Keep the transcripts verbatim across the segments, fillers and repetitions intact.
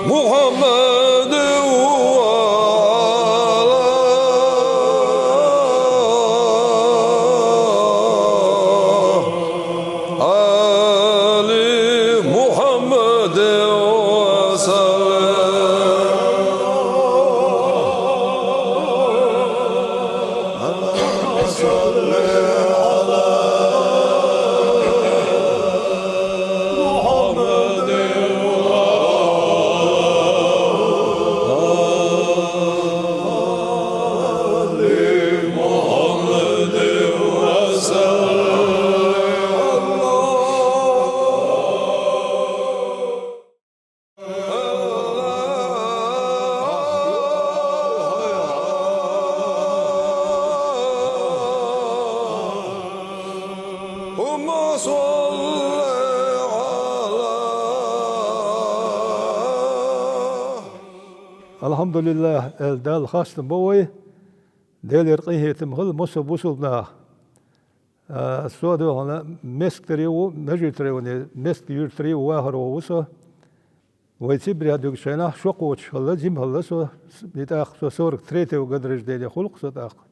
محمد وعلى آل محمد وسلم. اللهم صل على الحمد لله, аьлла, Далла хастам бо вай. Делера къинхетам хилла массо а бусалба наха. А, со а духьала Мескаре ву, Нажи-Тайпане, Меск-Юьртара ву, вахаро ву со. Вай Сибрех дуьгучу хенахь шо кхочуш хилла, жима хилла со, и тӀаккха со сорок третьего года рождения хуьлу-кх со тӀаккха.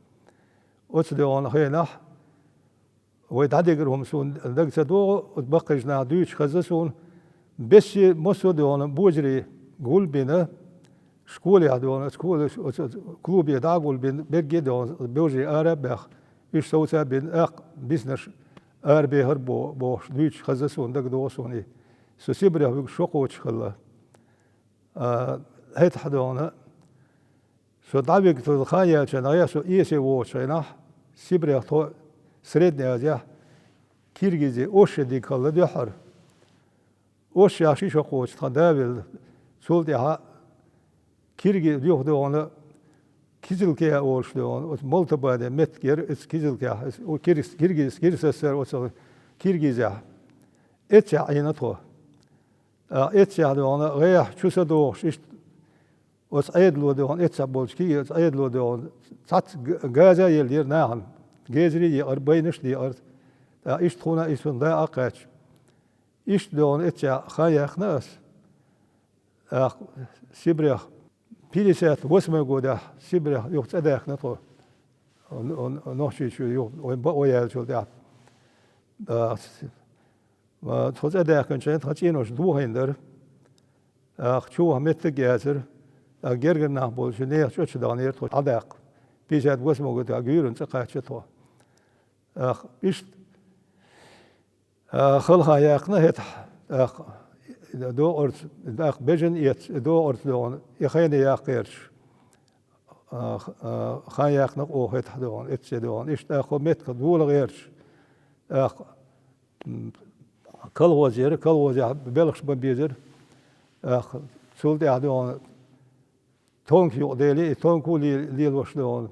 Оцу духьала хенахь вай дӀадигира хӀума суна дага ца догӀу, оцу баккхийчу наха дуьйцуш хезна суна. Бесси массо а духьала божарий гулбина, школехь духьала, оцу школе, оцу, оцу клубе дӀа а гулбина, берриге а духьала божарий ара а баьхна, уьш совца а бина, тӀаккха биснарш арабехира бо-, бохуш, дуьйцуш хезна суна, дага догӀу суна и. Со Сибрех вуьгуш шо кхочуш хилла. А, хӀетахь духьала, со дӀавигна хан яьлча, нагахь со эсе вогӀучу хенахь, Сибрех тхо Средняя Азия, Киргизе, Ош диг хилла дуьххьара. Ош ши шо кхочуш тхан да а велла, цул тӀаьхьа Кирги-, юха духьала Кизилкеа олуш духьала, оцу Молтобане меттиг яра, оцу Кизилкех, оцу Киргиз-, Киргиз-, Кирсассара оцу Киргизехь. Эццехь Ӏийна тхо. А, эццехь духьала, гӀехь чу са дохуш, иштта оцу Ӏедало духьала, эццехь болчу киги оцу Ӏедало духьала, цхьацца г-, газа а еллера нахана. Гезаре а екъара, байнаш а декъара. ТӀаккха иштта тхуна и суна дакъа а кхаьчча. Иштта духьала эццехь хан яьккхина ас. ТӀаккха Сибрех, пятьдесят восьмой годехь Сибрех юха цӀа даьхкина тхо. Н-, н-, Нохчийчу юха, вайн бакъо яьллачул тӀаьхьа. ТӀаккха с-, ма, тхо цӀа даьхкинчу хенахь тхан цӀенош дохийна дара. ТӀаккха чу ваха меттиг а яцара. ТӀаккха гергара нах болчу нехан чӀочу даханера тхо дӀадаккха. Пятьдесят восьмой годехь Гуьйрана цӀа кхаьчча тхо. ТӀаккха иштта А, хала хан яьккхина хӀетахь, тӀаккха докъарца, тӀаккха бежан эцна, докъарца догӀун, и хене яккха гӀерташ. А, х-, а, хан яьккхина оха хӀетахь догӀун, эцце догӀун. Иштта тӀаккха хӀо меттах дола гӀерташ. ТӀаккха, м, колхоз яра, колхозехь белхаш бан безара. ТӀаккха цул тӀаьхьа догӀун, тонка юкъа дели, и тонко ле-, лелош догӀун.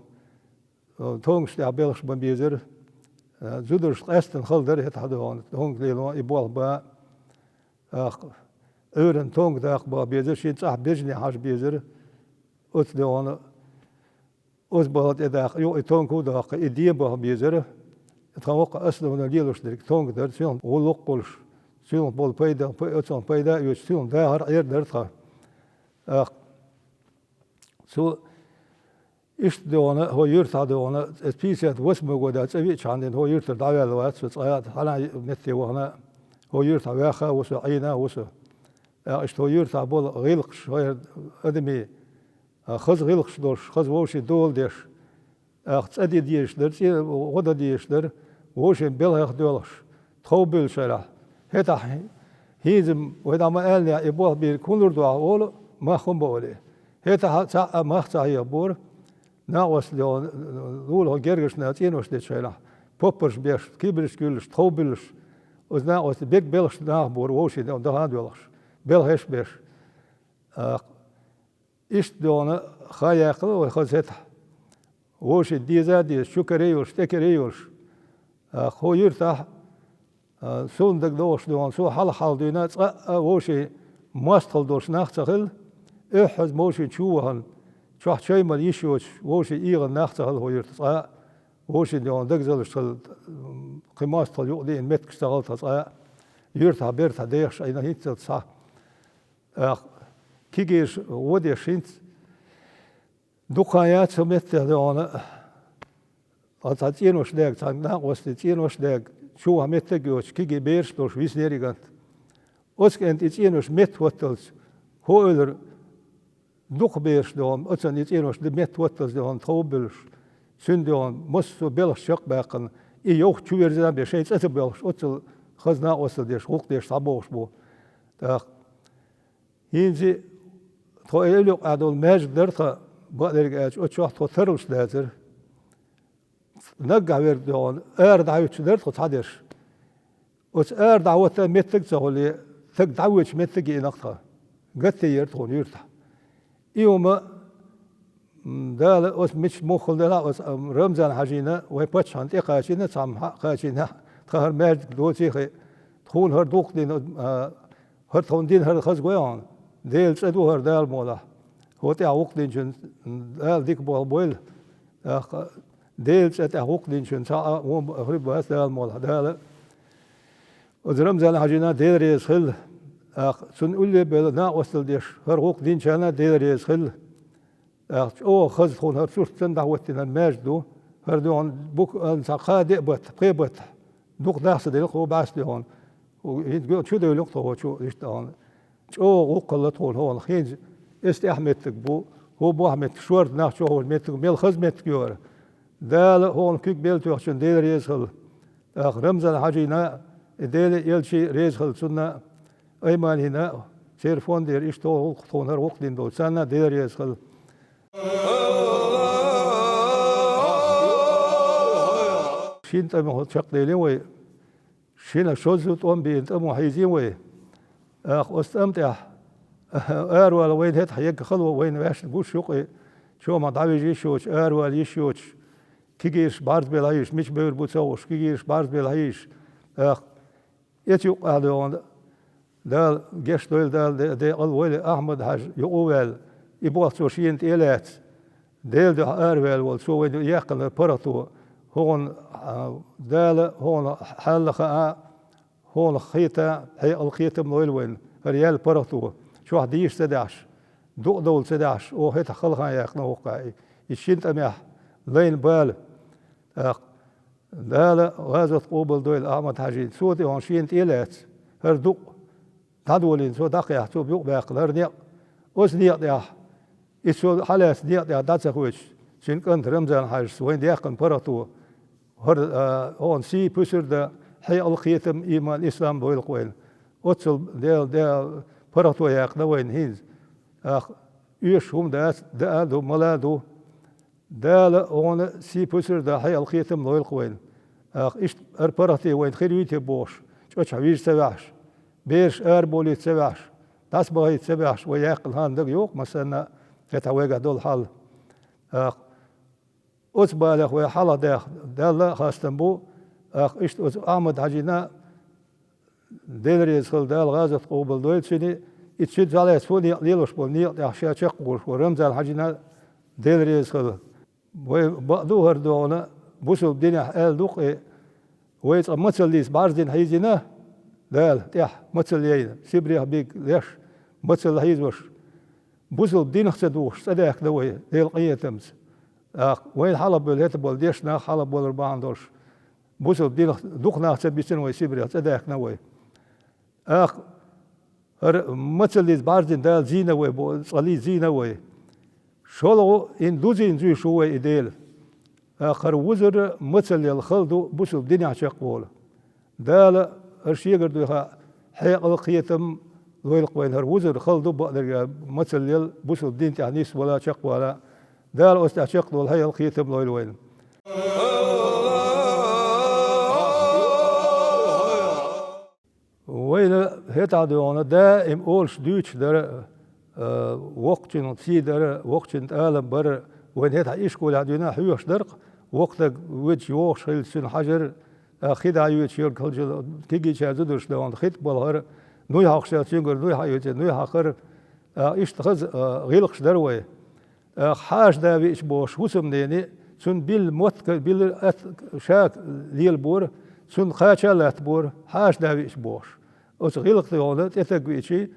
Тонкаш тӀехь белхаш бан безара. Зударшна къаьстина хала дара хӀетахь догӀун. Тонка лело и болх бан. ТӀаккха Ӏуьйранна тонка даккха бан безара, шен цӀахь бежане хьажа безара. Оцу догӀун, оцу бала тӀе даккха, юкъа и тонко а доккху, и ден бан безара. Тхан воккха основной лелош дерг тонка дара, цуьнах гӀуллакх а хуьлуш, цуьнах болу пайда, пай-, оцунах пайда а оьцуш, цуьнах дахар Ӏер дара тхан. ТӀаккха цу Иштта догӀун, хӀо юьртахь догӀун, эс пятьдесят восьмой года цӀа веача хьанна хӀо юьртара дӀаваьлла вац со, цкъа а хьалха метте вахана, хӀо юьртахь ваьхна а ву со, Ӏийна а ву со. ТӀаккха иштта хӀо юьртахь болу гӀиллакхаш, хӀара адамийн, а, хаза гӀиллакхаш долуш, хаза вовшийн дола деш, тӀаккха цӀа де дезаш дара, цӀе гӀо дан дезаш дара, вовшийн белхех доьлхуш, тхов буьллуш хилахь. ХӀетахь хӀинца вай дӀа ма аьллинехь, и болх бийриг хӀун лур ду ахь олу, мах хӀун бо олий. ХӀетахь цхьаъ а мах ца хьехабора, накъост догӀун, лулахо гергарчу наха цӀенош дечу хенахь, поппарш беш, кибарш куьйлуш, тхов буьллуш, оцу накъост берг белхаш нах бора, вовшийн даха а доьлхуш, белхеш а беш. А, иштта догӀун, хан яьккхина вай хаза хӀетахь. Вовшийн деза а дезаш, чу кара а йолуш, тӀе кара а йолуш. А, хӀо юьртахь, а, суна дагадогӀуш догӀун, со хьалха хьалха дуьйна, цкъа а вовшийн мостагӀалла долуш нах ца хилла, оьхьаза вовшийн чу а вахана, чохь чай мала йиш йоцуш, вовшийн ийгӀина нах ца хилла хӀо юьртахь цкъа а, вовшийн догӀун дагазаллаш ца хилла, кхин мостагӀалла юкъа диъна меттигаш ца хилла тхан цкъа а, юьртахь-бертахь дехаш Ӏийна хӀинццалц схьа. ТӀаккха кегийраш гӀо деш хӀинца дукха хан яц хӀу меттехь догӀана, ткъа цхьа цӀенош даьгга, цхьа накъостий цӀенош даьгга, чу ваха меттиг а йоцуш, кегий бераш а долуш виснера и кӀант. Оцу кӀанта и цӀенош метта хӀотталц, хӀо, элира, дукха бераш догӀана, оцунна и цӀенош д-, метта хӀотталц догӀана, тхов а буьллуш, цуьнан догӀана массо а белхаш чекх а баьккхина, и йовха чу вирзина а бен, шайн цӀа ца боьлхуш, оццул хаза накъосталла деш, гӀуллакх деш схьабогӀуш бу. ТӀаккха хӀинца тхо Эвлакъехь долу маьждиг дара тхан, бакъдерг аьлча, оцу чохь тхо тарлуш дацара. Наггахь верг догӀана, ара дӀахӀуьттуш дара тхо цхьадерш. Оцу ара дӀахӀотта меттиг а ца хуьлий, стаг дӀахӀоьттуш меттиг а йиъна тхан. Гатде яра тхуна юьртахь. И хӀума, м, Дала оцу мича муххал делахь, оцу, ам, Рамзан-Хьаьжина вайн паччахьна тӀекхачийна, цхьамма хьа а кхачийнехь, тхан хӀара маьждиг доций хи, тхуна хӀара дукха дина, а, хӀара тхуна дина хӀара хаза гой хьуна. Делан цӀа ду хӀара Дала молахь. ХӀо тӀехь гӀуллакх динчун Дала дика болх бойла. ТӀаккха Делан цӀа тӀехь гӀуллакх динчун цхьа а вон хуьлуш бац Дала молахь. Дала оцу Рамзан-Хьаьжина Дела реза хила. ТӀаккха цунна улле а белла накъосталла деш, хӀара гӀуллакх динчарна Дела реза хила. ТӀаккха чӀогӀа хаза тхуна хӀара сурт санна дӀахӀоттийна хӀара маьждиг ду. ХӀара догӀана букъ а цхьа кхаа-деа баттахь, пхеа баттахь дукха дахса делла кхо бӀаьста догӀана. ХӀинца чу девлла-кх тхо хӀокху чу, иштта догӀана. ЧӀогӀа гӀуллакх хилла тхуна хӀокхунах. ХӀинца эс тӀехь меттиг бу, хӀо бохь меттиг, шорта нах чохь волчу меттиг, мел хаза меттиг ю хӀара. Дала хӀокхунах куьг мел тоьхначунна Дела реза хила. ТӀаккха Рамзан-Хьаьжина, и Делан элчий реза хила цунна, Айманина, церан фондера иштта гӀуллакх тхуна хӀара гӀуллакх дина долчу царна Дела реза хила. Шина тӀамехь чекхдели вай, шина шозза тӀом бина тӀамо хьийзийна вай. ТӀаккха оцу тӀам тӀехь аравала вайна хӀетахь егга хало вайна ваьшна гуш ю-кх и, чомах дӀавижа йиш йоцуш, аравала йиш йоцуш, кегийраш бӀарзбелла хьийзаш, мича бевр бу ца хууш, кегийраш бӀарзбелла хьийзаш. ТӀаккха эца юккъехь догӀана, Дала гечдойла, Дала де-, декъал войла, Ахьмад-Хьаьжа юкъа а ваьлла, и болх цо шена тӀе а лаьцна, Делан дуьхьа араваьлла волу, цо вайна яьккхина паргӀато, хӀокхунна, а, Дала хӀокхунна хьал а хаьа, хӀокхунах кхета, хьекъал, кхетам лойла вайна, хӀара яьлла паргӀато, чохь дийша ца даьхьаш, дукъ довла ца даьхьаш, оха хӀетахь хала хан яьккхина хӀокху кхаьа, и шина тӀамехь лайна бала. ТӀаккха Дала гӀазот къобалдойла Ахьмад-Хьаьжин, цо тӀе хьуна шена тӀе а лаьцна, хӀара дукъ дӀадолийна, цо дӀакхехьа, цо юкъабаьккхина хӀара некъ. Оцу некъа тӀехь, и цо хьалаьцна некъа тӀехь дӀа ца хоьттуш, цуьнан кӀанта Рамзан-Хьаьжас вайна яьккхина паргӀато, хӀара, а, хӀокхунна сий, пусар дан, хьекъал, кхетам, ийман, ислам бойла-кх вайна. Оццул Дела, Дела паргӀато яьккхина вайна хӀинца. ТӀаккха оьшуш хӀума дац, даа а ду, мала а ду. Дала хьуна сий, пусар дан, хьекъал, кхетам лойла-кх вайна. ТӀаккха иштта хӀара паргӀате вайна хир юй те бохуш, чӀогӀа вижа ца ваьхьаш, бераш араболийта ца ваьхьаш, дӀасабахийта ца баьхьаш, вай яьккхина хан дага йогӀу-кх массарна а, хӀетахь вайгахь долу хьал. ТӀаккха оцу балех вай хьалха даьхна, Далла а хастам бу, тӀаккха иштта оцу Ахьмад-Хьаьжина Дела реза хила, Дала гӀазот къобалдойла цуьнан, и цуьнца жӀаьлеца фу некъ лелош болу некъа тӀехь ша чекхволуш волу Рамзан-Хьаьжина Дела реза хила. Вай бакъду хӀара догӀана, бусалба динехь аьлла ду-кх и, вай цкъа мацаллица бӀарздина хьийзийна Дала тӀехь, мацалла яйна, Сибрех биг леш, мацалла хьийзош, бусалба динах ца духуш, цӀа даьхкина вай, Делан къинхетамца. ТӀаккха вайна хьалха бевлла хӀета болу дешна нах хьалха болур бахьана долуш, бусалба динах дукха нах ца бисина вай Сибрех, цӀа даьхкина вай. ТӀаккха хӀара мацаллица бӀарздина Дала зийна вай, бо-, цкъа лийца зийна вай. ШолгӀа, хӀинца дузийна зуьйш ву вай и Дела. ТӀаккха хӀара вузар мацаллел хала ду бусалба динехь чекхволу. Дала хӀара шегара дуьхьа хьекъал, кхетам лойла-кх вайна, хӀара вузар хала ду бакъдерг а, мацаллел бусалба дин тӀехь нисвала, чекхвала. Дала оцу тӀехь чекхдолу хьекъал, кхетам лойла вайна. Вайна хӀетахь догӀана даим олуш дуьйцуш дара, а, воккхачун сий дара, воккхачун тӀалам бара, вайна хӀетахь ишколехь дуьйна хьоьхуш дара-кх, воккха стаг вуьйцуш йогӀуш хилча цуьнан хьажар, а, хи дӀайоьдуш йолу хилча, кегийчара зударшна догӀана хи тӀе балхар, нуй хьокхуш цуьнгара нуй хьаоьций, нуй хьакхар, а, иштта хаза, а, гӀиллакхаш дара вай. ТӀаккха хьаша да веача бохуш хӀусамнене, цунна билла мотт, билла атта ша лелабора, цунна кхача а латтабора, хьаша да веача бохуш. Оцу гӀиллакхе хьуна тӀе стаг веачий,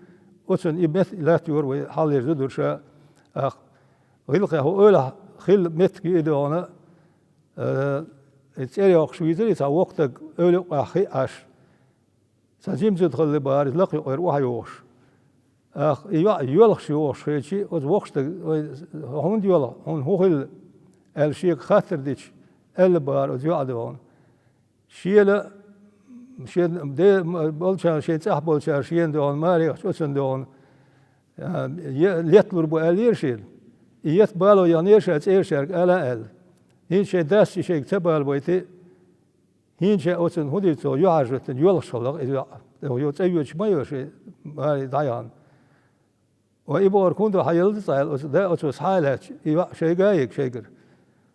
Оцун и мет латтайора вай хьаллера зударша, ах, гӀиллакхехь хӀу эвлахь хилла меттиг ю и догӀана, э, и цӀерйоккхуш вийзира и цхьа воккха стаг, эвла юккъехь хиъ Ӏаш. Цхьа жима зуда хилла бахара, иза лакха юкъера охьайогӀуш. Ах, и йоӀ йоьлхуш йогӀуш хилча, оцу воккхачу стага: «Вай, хьо хӀунда йоьлху? Хьуна хӀун хилла?» аьлла шега хаттар дича, аьлла бахара оцу йоӀа догӀана. Шена, шен де-, болчарна, шен цӀахь болчара шена догӀана, марехачу оцунна догӀана, а, е-, летта лур бу аьллера шена. И етта бало яханера ша цӀера шаьрга ала аьлла. ХӀинца шайн дас и шайга ца балабайта, хӀинца оцунна хӀун дийр цо, юьхьӀаьржа хӀоьттина йоьлхуш хилла-кх иза йоӀ. Юха цӀа йоьдуш ма йо шен маре дӀаяхана. Ва и бохург хӀунда хьан елла цкъа аьлла, оцу да оцо схьа а лаьтташ, и йоӀ шайга а йига шайгара.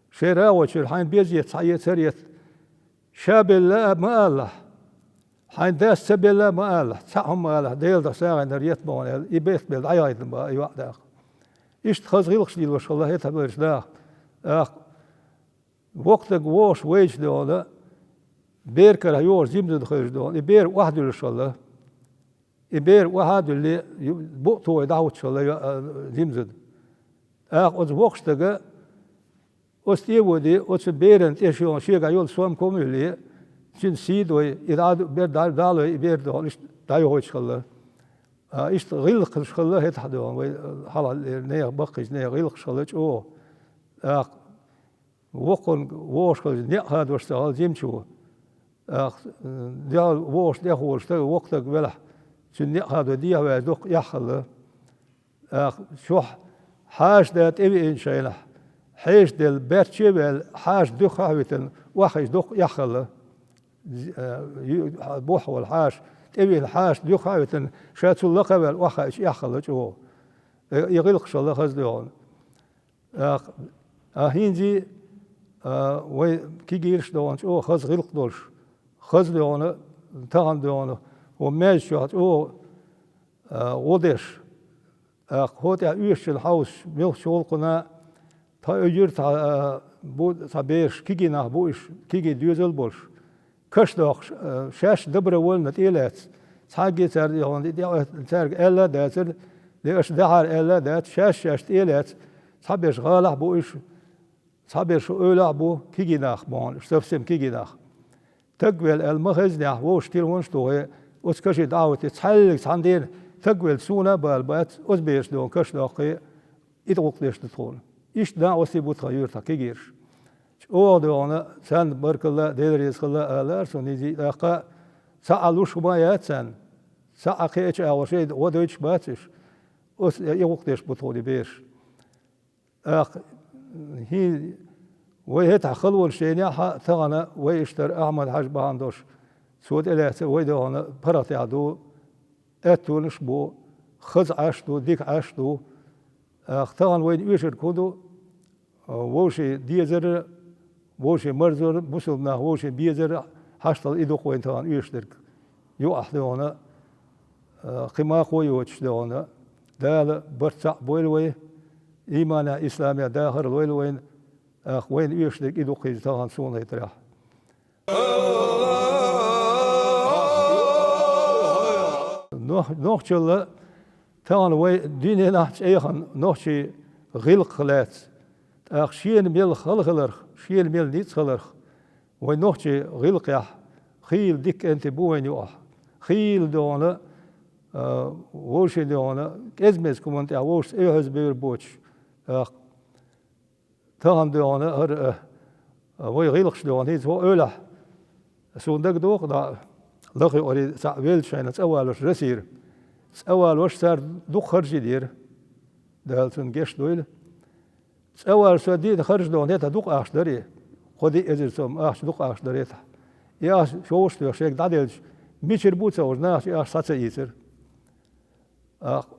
Шайн рагӀочуьра хьайна беза етта, схьаэца а етта, ша белла а ма алалахь, хьайна дас ца белла а ма алалахь, цхьаъ хӀума ма алалахь, Делан дуьхьа сагӀина хӀара етта ма ван аьлла, и бетта белла дӀаяхийтина бахара и йоӀ даккха. Иштта хаза гӀиллакхаш лелош хилла хӀетахь берш наха. ТӀаккха воккха стаг вогӀуш вайча догӀана, бер карахь йогӀуш жима зуда хилча догӀана, и бер охьадуьллуш хилла. И бер охьа а дуьллий, ю-, буа тохий дӀахӀуттуш хилла йо-, а, жима зуда. ТӀаккха оцу воккхачу стага, оцу тӀе а воьдий, оцу берана тӀе шен шегахь йолу сом-ком а юьллий, цуьнан сий а дой, и дӀа а ду-, бер дӀа-, дӀа а лой, и бер догӀана иштта дӀайохуьйтуш хилла. А, иштта гӀиллакхаш хилла хӀетахь догӀана, вай, а, хьалха леррина нехан, баккхийчу нехан гӀиллакхаш хилла чӀогӀа. ТӀаккха воккханна вогӀуш хилча некъ хадош ца хилла жимачо. ТӀаккха, э, дуьхьал вогӀуш тӀехволуш стаг, воккха стаг велахь, цуьнан некъ хадо дехьаваьлча дуккха эхь хилла. ТӀаккха чохь хьаша да тӀевеанчу хенахь, хьешаделла, баьрчче а ваьлла, хьаша дуьххьа а хьаьвтина, охьахиъча дуккха эхь хилла. З-, э, ю-, бухь волу хьаша, тӀевеана хьаша дуьххьа а хьаьвтина, ша цул лакха а ваьлла, охьахиъча эхь хилла чӀогӀа. Э, и гӀиллакхаш хилла хаза догӀана. ТӀаккха, а, хӀинца, а, вай кегийраш догӀана чӀогӀа хаза гӀиллакх долуш, хаза догӀана, тахана догӀана, хӀун маьждиг чохь чӀогӀа, а, гӀо деш. ТӀаккха хӀо тӀехь оьшучун хьовсуш, муьлххачу гӀуллакхана, тхан юьртахь, а, бу цхьа бераш, кегий нах бу уьш, кегий доьзал болуш. Каш доккхуш, э, шаьш добровольно тӀе а лаьцна, цхьаьнгге цаьрга, цаьрга аьлла а дацара, де аша дахьара аьлла а дац, шаьш-шаьш тӀе а лаьцна, цхьаберш гӀалахь а бу уьш, цхьаберш эвлахь а бу, кегий нах бохуш, совсем кегий нах. Таг велла аьлла ма хезнехь, вовшашка телефонаш а тухий, оцу каше дӀа а хӀоттий, цхьаьллиг цхьана дена таг велла суна а бала бац, оцу бераш догӀана каш доккхий, и тӀе гӀуллакх деш ду тхуна. Иштта накъостий бу тхан юьртахь кегийраш. ЧӀогӀа догӀана, царна баркалла, Дела реза хила ала лаьара суна иза, тӀаккха цхьа а луш хӀума яц царна, цхьа а кхечу агӀор шайн гӀо дойтуш бац уьш. Оцу и гӀуллакх деш бу тхуна и бераш. ТӀаккха хӀин вай хӀетахь халонаш йинехь а, тахана вай иштта Ахьмад-Хьаьжа бахьана долуш, цо тӀелаьцна вай догӀана паргӀатехь ду, аьттонаш а бу, хаза Ӏаш а ду, дика Ӏаш а ду. ТӀаккха тахана вайна оьшург хӀун ду? Вовшийн дезар а, вовшийн марзор а, бусалба нах вовшийн безар а, хьаштал и ду-кх вайна тахана оьшург. Юкъахь догӀана, кхин махко а йоцуш догӀана, Дала барт цхьаъ бойла вай, ийманехь, исламехь дахар а лойла вайна, тӀаккха вайна оьшург и ду-кх иза тахана суна хетарехь. Нох-, нохчалла тахана вай дуьненахь а цӀе яхана нохчийн гӀиллакхах лаьцна, тӀаккха шена мел хала хиларх, шена мел ницкъ хиларх, вай нохчийн гӀиллакхехь хийла дика кӀентий бу вайна юкъахь. Хийла догӀана, а, вовшийн догӀана, кӀезмеза хӀуманна тӀехь вовшашца эвхьаза бевр боцуш, тӀаккха тахана догӀана хӀара, а, вай гӀиллакхаш догӀана, хӀинца хӀун эвлахь, суна дагадогӀу-кх, дӀа лакха юкъара цхьаъ веллачу хенахь цӀа валош Расира. ЦӀа валош цара дукха харж дира, Дала цунна гечдойла. ЦӀа валош со дина харж догӀана хӀетахь дукха ахча дара и, кхо-диъ эзар сом ахча, дукха ахча дара хӀетахь. И ахча шовзткъа тоьхна шайга дӀаделча, мичара бу ца хууш, нахаца и ахча схьа ца ийцира. ТӀаккха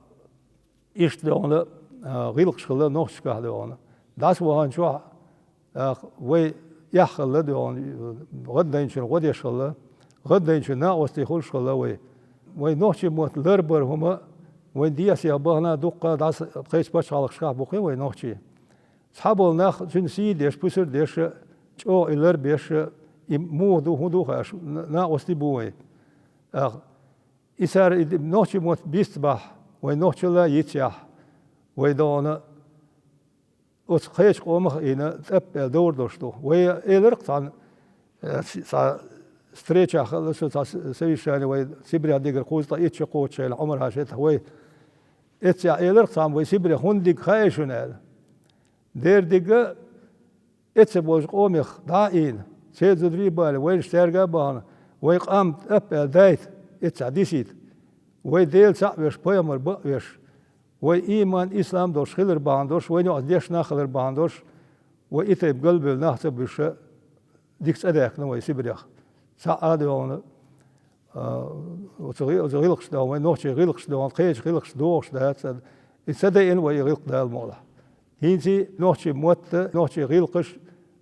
иштта догӀана, а, гӀиллакхаш хилла нохчашкахь догӀана. ДӀасаваханчохь, тӀаккха вай эхь хилла догӀана, гӀаддайначун гӀо деш хилла, гӀаддайначун накъостий хуьлуш хилла вай. Вай нохчийн мотт ларбара хӀума вайн дегӀаца бахана дуккха дӀаса-, кхечу пачхьалкхашкахь бу-кх вай нохчий. Цхьаболу нах цуьнан сий а деш, пусар а деш, чӀогӀа и ларбеш, и муха ду, хӀун ду хууш, на-, накъостий бу вай. ТӀаккха и цара и д-, нохчийн мотт бистбахь, Вай нохчалла йицъяхь, вай догӀана оцу кхечу къомах а ийна, тӀап аьлла довр долуш ду. Вай элира-кх цхьана, э, с-, цхьа встреча хилла со, цхьа с-, совещание вай Сибрехь дигара кхузткъе итт шо кхочуш хилла Ӏумар-Хьаьжа, вай эццехь элира-кх цхьамма, вай Сибрех хӀунда дигна хаьий шуна аьлла. Дера дигна, эццехь болчу къомах дӀа а ийна, церан зударий а балий, вайнаш цаьрга а бахана, вайн къам тӀап аьлла дайта, эццехь дисийта. Вай Дела цхьаъ веш, пайхамар бакъ веш, вай ийман, ислам долуш хилар бахьана долуш, вайна юкъахь дешна нах хилар бахьана долуш, вай и тайпа галбевлла нах ца буьсуш, дика цӀа даьхкина вай Сибрех. Цхьа а догӀана, а, оцу гӀи-, оцу гӀиллакхаш догӀана, вай нохчийн гӀиллакхаш догӀана, кхечу гӀиллакхаш догӀуш дац. И ца дайина вай и гӀиллакх, Дала мукъалахь. ХӀинца нохчийн мотт а, нохчийн гӀиллакхаш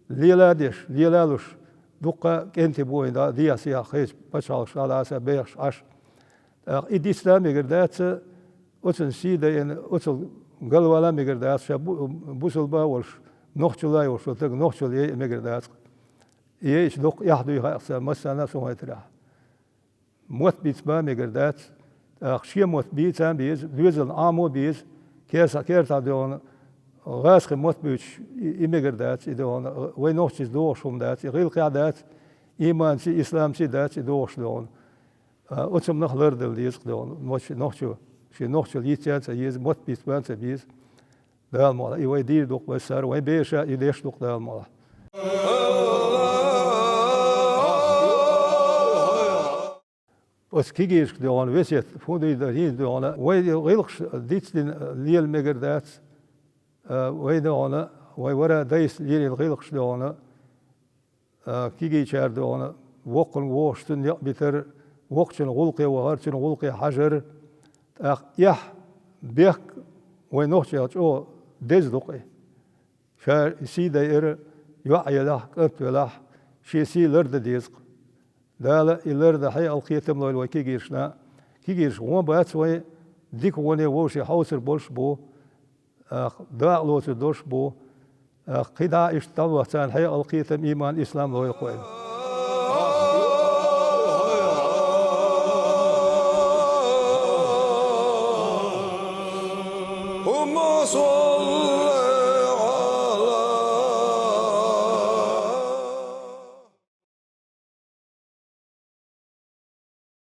лела а деш, лела а луш, дуккха а кӀентий бу вайна дӀа дехьа-сехьа кхечу пачхьалкхашкахь а, Ӏаса бехаш Ӏаш. ТӀаккха и дицдан а мегар дац, оцунна сий дайна, оцул галвала а мегар дац, ша бу-, бусулба а волуш, нохчалла а йолуш волу стаг нохчалла яйа а мегар дац. Яйча дуккха эхь дуй хаьа цара массарна а, суна хетарехь. Мотт бицбан а мегар дац, тӀаккха шен мотт бийцан а беза, доьзална Ӏамо а беза, керса-, кертахь догӀана гӀазкхийн мотт буьйцуш и, и мегар дац, и догӀана вай нохчашца догӀуш хӀума дац, и гӀиллакхехь а дац, ийманций, исламций а дац и догӀуш догӀана. А, оцу хӀуманах лардала деза-кх догӀана нохчо, нохчо шен нохчалла йицъян а ца еза, мотт бицбан а ца беза. Дала мукъалахь, и вай дийр ду-кх массара, вайн бераша и деш ду-кх, Дала мукъалахь. Оцу кегийрашка догӀана весет хӀун дуьйна дан хӀинца догӀана, вай гӀиллакхаш дицдина лела мегар дац, а, вай догӀана, вай вара дайша лелийна гӀиллакхаш догӀана, а, кегийчара догӀана, воккханга вогӀуш цунна некъ битар, воккхачун гӀуллакхе вахар, цуьнан гӀуллакхе хьажар, тӀаккха эхь, бехк вайн нохчех чӀогӀа деза ду-кх и. Ша сий дайар, йоӀ елахь, кӀант велахь, шен сий лардан деза-кх. Дала и лардан хьекъал, кхетам лойла вай кегийрашна. Кегийраш вон бац вайн, дика воне вовшийн хьовсур болуш а бу, ах, дакъа лоцур долуш а бу, ах, кхин дӀа а иштта дӀавахча, царна хьекъал, кхетам, ийман, ислам лойла-кх вайна.